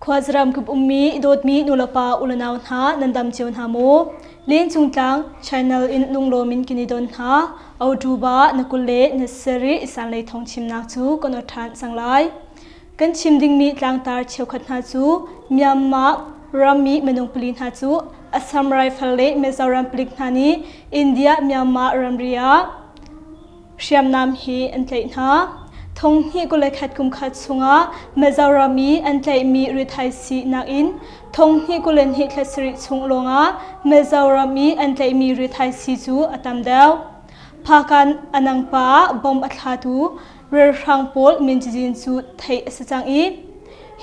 Khuazaram kip ummi dawtmi nulepa ulenau hna nan dam cio hna maw? Lengcung tlang channel in lunglawm in kan i don hna. October na kul le na sarih sanlei thawng chimnak cu kan awt ṭhan cang lai. Kan chim dingmi tlangtar cheukhat hna cu Myanmar rammi minung pali hna cu Assam Rifle le Mizoram palik hna nih India Myanmar ramri ah hriamnam hi an tlaih hna. Thonghnih 21 kum khat chungah Mizoram i an tlaihmi rithaisii nakin thonghnih 22 thla sarih chung lawngah Mizoram i an tlaihmi rithaisii cu a tam deuh. Phakan Anangpa ah bomb a thlatu ralhrang pawl min cazin cu theih a si cang i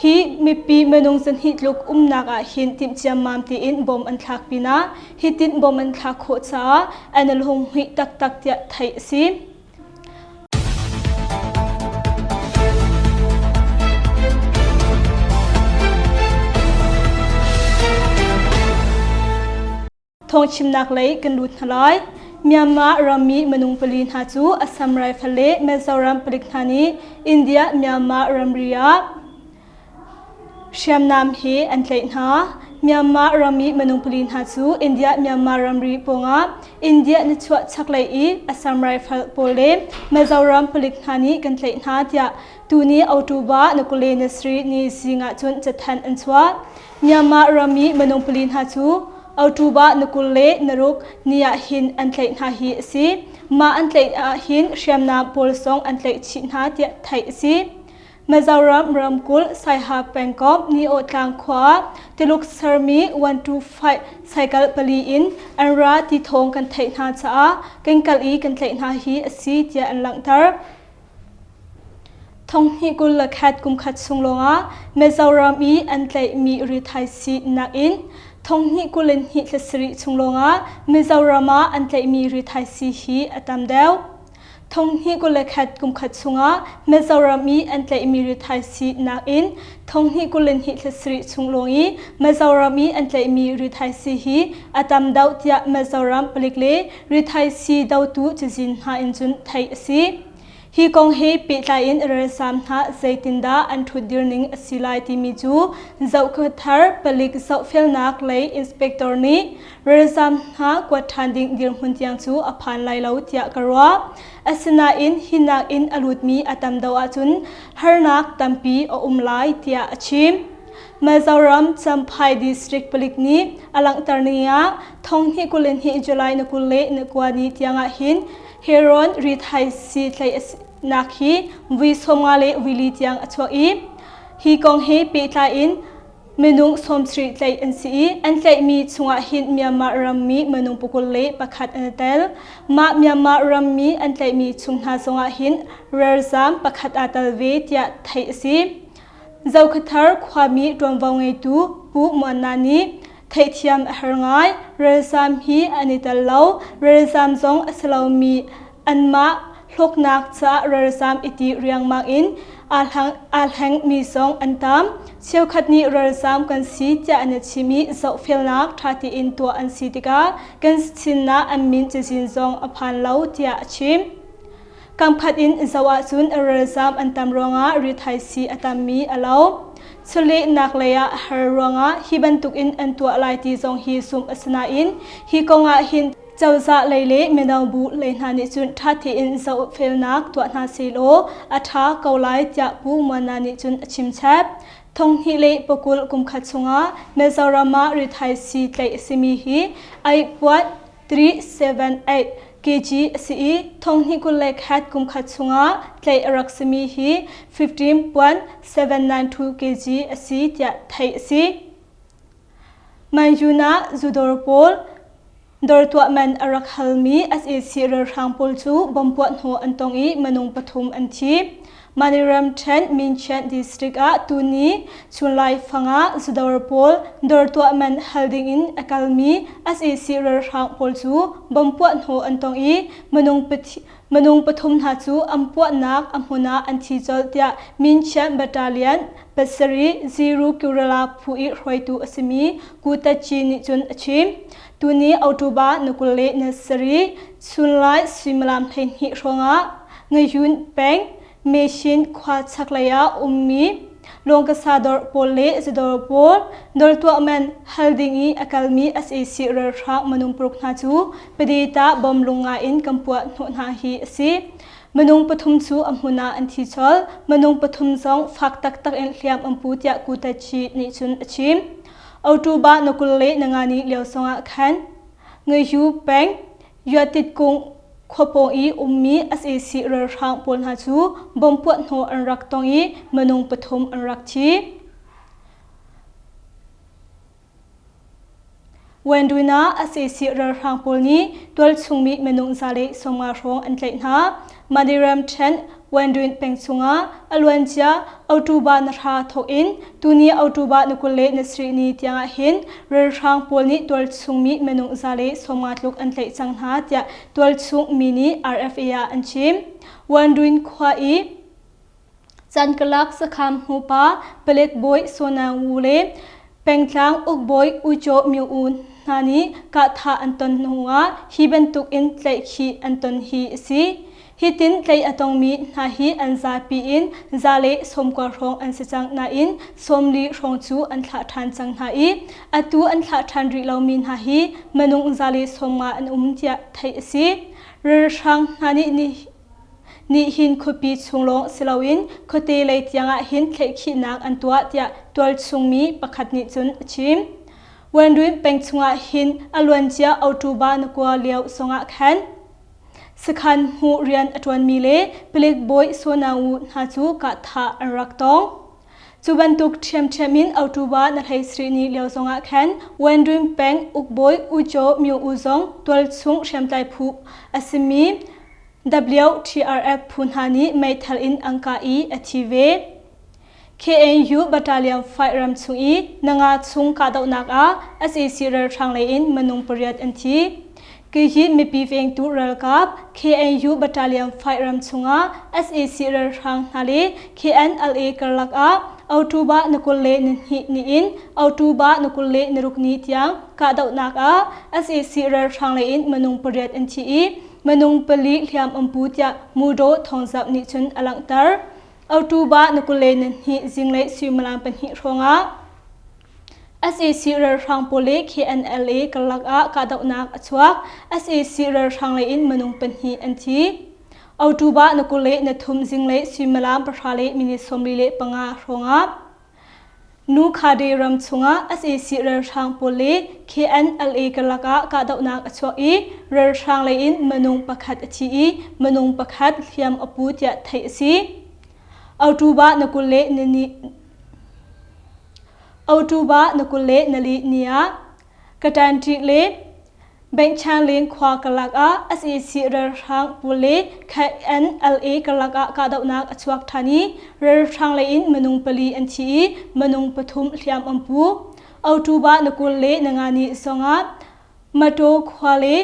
hi mipi minung zahnih tluk umnak ah hin timh ciammam tein bom an thlak pinah hitin bom an thlak khawh caah an i lunghmuih taktak tiah theih a si. Thawngchimnak lei kan lut hna lai. Myanmar rammi minung pali hna cu Assam Rifle le Mizoram palik hna nih India Myanmar ramri ah hriamnam he an tlaih hna. Myanmar rammi minung pali hna cu India Myanmar ramri pawngah India nichuah chaklei i Assam Rifle pawl le Mizoram palik hna nih kan tlaih hna tiah tuni October na kule na sarih ni zing ah cun cathanh an chuah. Myanmar rammi minung pali hna cu October na 20 le na ruk ni ah hin an tlaih hna hi a si. Mah an tlaih ah hin hriamnam pawl zong an tlaih chih hna tiah theih a si. Mizoram ramkulh Saiha pengkomh Niawhtlang khua ah Tuluk sermi 125 cycle pali in an ra ti thawng kan theih hna caah kan kal i kan tlaih hna hi a si tiah an langhter. Thonghnih 21 kum khat chung lawngah Mizoram i an tlaihmi rithaisii nakin thonghnih 22 thla sarih chung lawngah Mizoram ah an tlaihmi rithaisii hi a tam deuh. Thonghnih 21 kum khat chungah Mizoram i an tlaihmi rithaisii nakin thonghnih 22 thla sarih chung lawng i Mizoram i an tlaihmi rithaisii hi a tam deuh tiah Mizoram palik le rithaisii dotu cazin hna in cun theih a si. Hi kong he pehtlai in ralzaam hna zeitindah an ṭhutdir ning a si lai timi cu zohkhathar palik zohfelnak lei inspector nih ralzaam hna kuat ṭhan ding dirhmun tiang cu a phan lai lo tiah ka ruah. Asinain hi nakin a lutmi a tam deuh ahcun harnak tampi a um lai tiah a chim. Mizoram Champhai District palik nih a langhter ning ah thonghnih 22 July na 20 le na kua ni tiangah hin Heron rithaisii tlaihnak hi vui 50 le vui li tiang a chuak i hi kong he pehtlai in minung 70 tlaih an si i an tlaihmi chungah hin Myanmar rammi minung pakul le pakhat an i tel. Mah Myanmar rammi an tlaihmi chung hna zongah hin ralzaam pakhat aa tel ve tiah theih a si. Zokhathar khuami ṭuanvo ngeitu Pu Muan Na nih Theihthiam a har ngai. Ralzaam hi an i tel lo. Ralzaam zong a si lomi anmah hlawknak caah ralzaam i ti riangmang in aa hlengmi zong an tam. Cheukhat nih ralzaam kan si tiah an i chim i zohfelnak ṭha tein tuah an si tikah kan sinah an min cazin zong a phan lo tiah a chim. Kamkhat in zoh ahcun ralzaam an tam ruangah rithaisii a tammi a lo. Chawlehnak lei ah har ruangah hi bantukin an tuah lai ti zong hi zumh a si nain hi kong ah hin cozah lei le mino bu lei hna nih cun ṭha tein zohfelnak tuah hna sehlaw a ṭha ko lai tiah Pu Muana nih cun a chim chap. Thonghnih le pakul kum khat chungah Mizoram ah rithaisii tlaih a simi hi 8.378 kg a si i thonghnih 21 kum khat chungah tlaih a rak simi hi 15.792 kg a si tiah theih a si. Manjun ah zudawr pawl dawr tuah man a rak halmi sac ralhrang pawl cu bomb puah hnawh an tong i minung pathum an thi. Maniram ṭhen Minchian district ah tuni chunlai fang ah zudawr pawl dawr tuah man hal dingin a kalmi sac ralhrang pawl cu bomb puah hnawh an tong i minung pathum hna cu an puahnak a hmun ah an thi colh tiah Minchian Battalion pasarih Ziru Kurala phu i hruaitu a simi Ku Tachi nih cun a chim. Tuni October na 20 le na sarih chunlai suimilam 12 hrawngah Ngayun peng Meshin khua chaklei ah ummi Lawngkasa dawr pawl le zadawr pawl dawrtuah man hal ding i a kalmi sac ralhrang minung paruk hna cu Padeta bom lunga in kan puah hnawh hna hi a si. Minung pathum cu a hmun ah an thi colh. Minung pathum zong fak taktak in hliam an pu tiah Kutachi nih cun a chim. October na 20 le na nga ni lio zongah khan Ngaihu peng Yuatitkung khua pawng i ummi sac ralhrang pawl hna cu bomb puah hnawh an rak tong i minung pathum an rak thi. Wenduna sac ralhrang pawl nih tualchungmi minung 150 hrawng an tlaih hna. Maniram ṭhen Wendun peng chungah a luancia October na hra thawk in tuni October na 20 le na sarih ni tiangah hin ralhrang pawl nih tualchungmi minung 150 tluk an tlaih cang hna tiah tualchung mi nih RFA ah an chim. Wendun khua i Cankalak sakham hmupa palek bawi Sona Wu le pengtlang ukbawi Uico Myo U hna nih kahthah an ton hnuah hi bantuk in tlaihkhih an ton hi a si. Hitin tlaih a tongmi hna hi an zapi in 190 hrawng an si cang nain 40 hrawng cu an thlah ṭhan cang hna i atu an thlah ṭhan rih lomi hna hi minung 150 an um tiah theih a si. Ralhrang hna nih nih hin khuapi chung lawng si loin khuate lei tiangah hin thlaihkhihnak an tuah tiah tualchung mi pakhat nih cun a chim. Wenruin peng chungah hin a luancia October na kua lio zongah khan sakhan hmuh rian a ṭuanmi le palik bawi Sonawu hna cu kahthah an rak tong. Cu bantuk ṭhiamṭhiam in October na hlei sarih ni lio zongah khan Wenruin peng ukbawi U Kyaw Myo U zong tualchung hriamtlai phu a simi WTRF phu hna nih meithal in an kah i a thi ve. KNU Battalion 5 ram chung i nanga chung kahdohnak ah sac ralhrang lei in minung pariat an thi. Kyi mipi vengtu ralkap KNU Battalion 5 ram chungah sac ralhrang hna le KNLA karlak ah October na 20 le ni hnih ni in October na 20 le ni ruk ni tiang kahdohnak ah sac ralhrang lei in minung pariat an thi i minung pali hliam an pu tiah Mudaw thawngzamh nih cun a langhter. October na 20 le ni hnih zinglei suimilam pahnih hrawngah sac ralhrang pawl le KNLA karlak ah kahdohnak a chuak. sac ralhrang lei in minung pahnih an thi. October na 20 le na thum zinglei suimilam pahra le minute 45 hrawngah Nu Khade ram chungah sac ralhrang pawl le KNLA karlak ah kahdohnak a chuak i ralhrang lei in minung pakhat a thi i minung pakhat hliam a pu tiah theih a si. October na 20 le ni ni October na 20 le nali ni ah Katanṭi le Bengchangling khua karlak ah sac ralhrang pawl le KNLA karlak ah kahdohnak a chuak ṭhan i ralhrang lei in minung pali an thi i minung pathum hliam an pu. October na 20 le na nga ni zongah Mataw khua le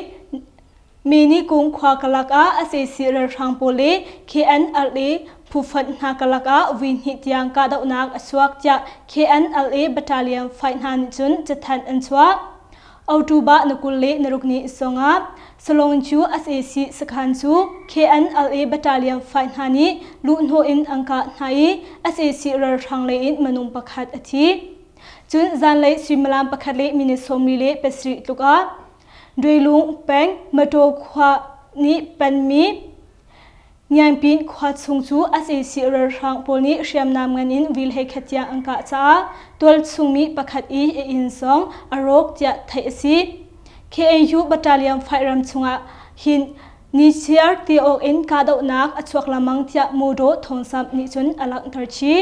Menikung khua karlak ah sac ralhrang pawl le KNLA phufonh hna karlak ah vui hnih tiang kahdohnak a chuak tiah KNLA Battalion 5 hna nih cun cathanh an chuah. October na 20 le na ruk ni zongah Salong cu sac sakhan cu KNLA Battalion 5 hna nih luhhnawh in an kah hna i sac ralhrang lei in minung pakhat a thi. Cun zanlei suimilam pakhat le minute 47 tluk ah Duilung peng Mataw khua nih panmi Ngiangpin khua chung cu sac ralhrang pawl nih hriamnam ngan in vil he khat tiang an kah caah tualchungmi pakhat i a inn zong a rawk tiah theih a si. KNU Battalion 5 ram chungah hin nichiar ti awk in kahdohnak a chuak lengmang tiah Mudaw thawngzamh nih cun a langhter chih.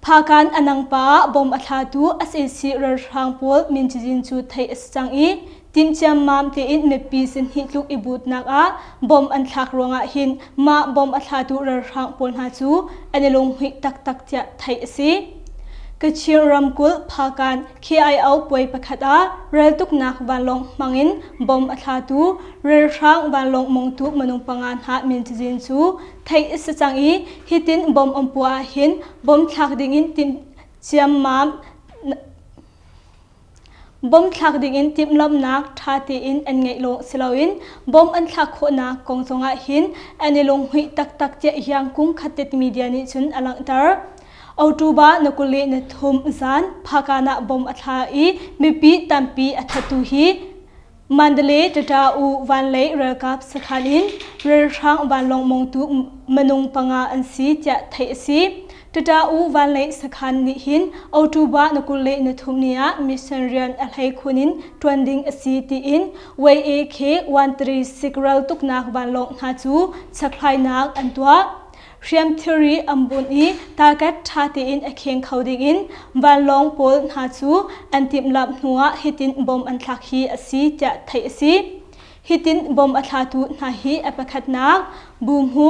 Phakan a nangpa ah bom a thlatu sac ralhrang pawl min cazin cu theih a si cang i timhciammam tein mipi sihni tluk i butnak ah bom an thlak ruangah hin mah bom a thlatu ralhrang pawl hna cu an i lunghmuih taktak tiah theih a si. Kachin ramkulh Phakan KIO puai pakhat ah raltuknak vanlawng hmangin bom a thlatu ralhrang vanlawng mongtu minung panga hna min cazin cu theih a si cang i hitin bom an puah ahhin bom thlak dingin timh ciammam. Bom thlak dingin timhlamhnak ṭha tein an ngeih lawng si loin bom an thlak khawhnak kong zongah hin an i lunghmuih taktak tiah Yangkung Khatit media nih cun a langhter. October na 23 zan Phakan ah bom a thla i mipi tampi a thattu hi Mandalay Tata-u vanlei ralkap sakhan in ralhrang vanlawng mongtu minung panga an si tiah theih a si. Tata-u vanlei sakhan nih hin October na 23 ni ah mission rian a hleikhun in ṭuan ding a si tiin YAK 136 raltuknak vanlawng hna cu chakhlainak an tuah. Hriam thilri an bunh i target ṭha tein a kheng kho dingin vanlawng pawl hna cu an timhlamh hnuah hitin bom an thlak hi a si tiah theih a si. Hitin bom a thlatu hna hi a pakhatnak Buhmu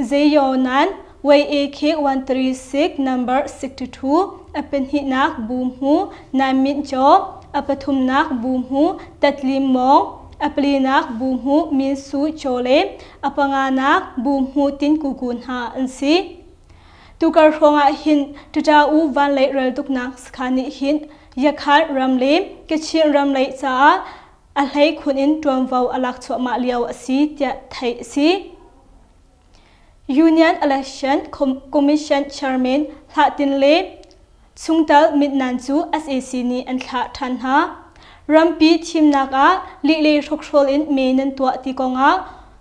Zeyonan YAK 136 number 62, a pahnihnak Buhmu Naimint Kyaw, a pathumnak Buhmu Tatlim Mawng, a palinak Buhmu Min Su Kyaw le a panganak Buhmu Tin Kuku hna an si. Tukar hrawngah hin Ṭaṭa-u vanlei raltuknak sakhan nih hin Yakhan ram le Kachin ram lei caah a hleikhun in ṭuanvo a lak chuahmah lio a si tiah theih a si. Union Election Commission Chairman Hlah Tin le Chungtel Mitnan cu sac nih an thlah ṭhan hna. Rampi thimnak ah lih le hrokhrawl in mee nan tuah ti kongah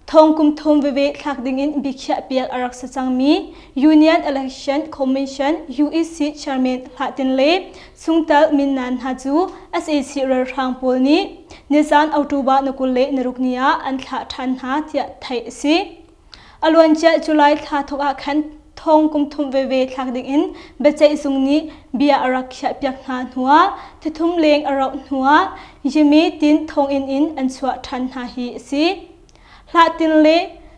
thong kum thum veve thlak dingin biakhiahpiak a rak si cangmi Union Election Commission UEC Chairman Hlah Tin le chungtel Minnan hna cu sac ralhrang pawl nih nizan October na 26 ni ah an thlah ṭhan hna tiah theih a si. A luancia July thla thawk ah khan thong kum thum veve thlak dingin biaceihzung nih bia a rak khiahpiak hna hnuah thithum leng a rauh hnuah Yimi Tin thonginn in an chuah ṭhan hna hi a si. Hlah Tin le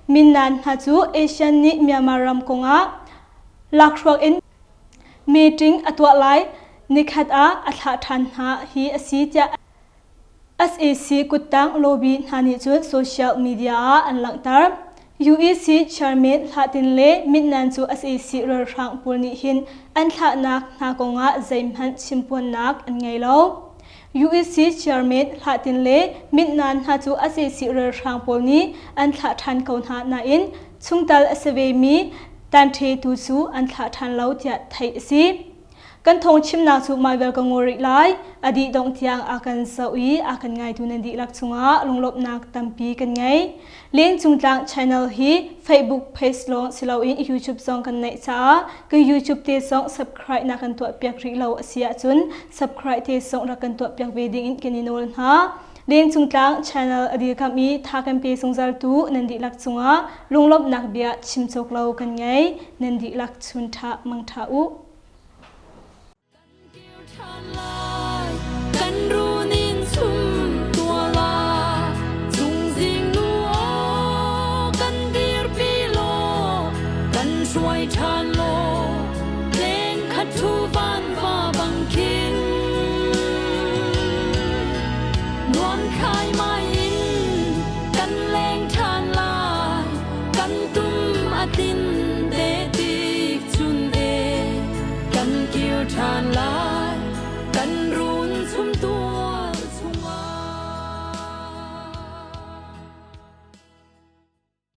Minnan hna cu ASEAN nih Myanmar ram kongah lakhruak in meeting a tuah lai nikhat ah a thlah ṭhan hna hi a si tiah Sac kuttang lobby hna nih cun social media ah an langhter. UEC chairman Hlah Tin le Mitnan cu sac ralhrang pawl nih hin an thlahnak hna kongah zeihmanh chimpuannak an ngei lo. UEC chairman Hlah Tin le Mitnan hna cu sac ralhrang pawl nih an thlah ṭhan ko hna nain chungtel a si vemi Tan Ṭhe tu cu an thlah ṭhan lo tiah theih a si. Kan thawngchimnak cu mah vial ka ngol rih lai. A dih dongh tiang a kan zoh i a kan ngaitu nan dihlak cungah lunglawmhnak tampi kan ngei. Lengcung Tlang channel hi Facebook page lawng si loin YouTube zong kan neih caah kan YouTube te zong subscribe na kan tuahpiak rih lo a si ahcun subscribe te zong rak kan tuahpiak ve ding in kan i nawl hna. Lengcung Tlang channel a dirkamh i tha kan pe zungzaltu nan dihlak cungah lunglawmhnak bia chim cawk lo kan ngei. Nan dihlak chun ṭha mang ṭha u. Kan kir ṭhan.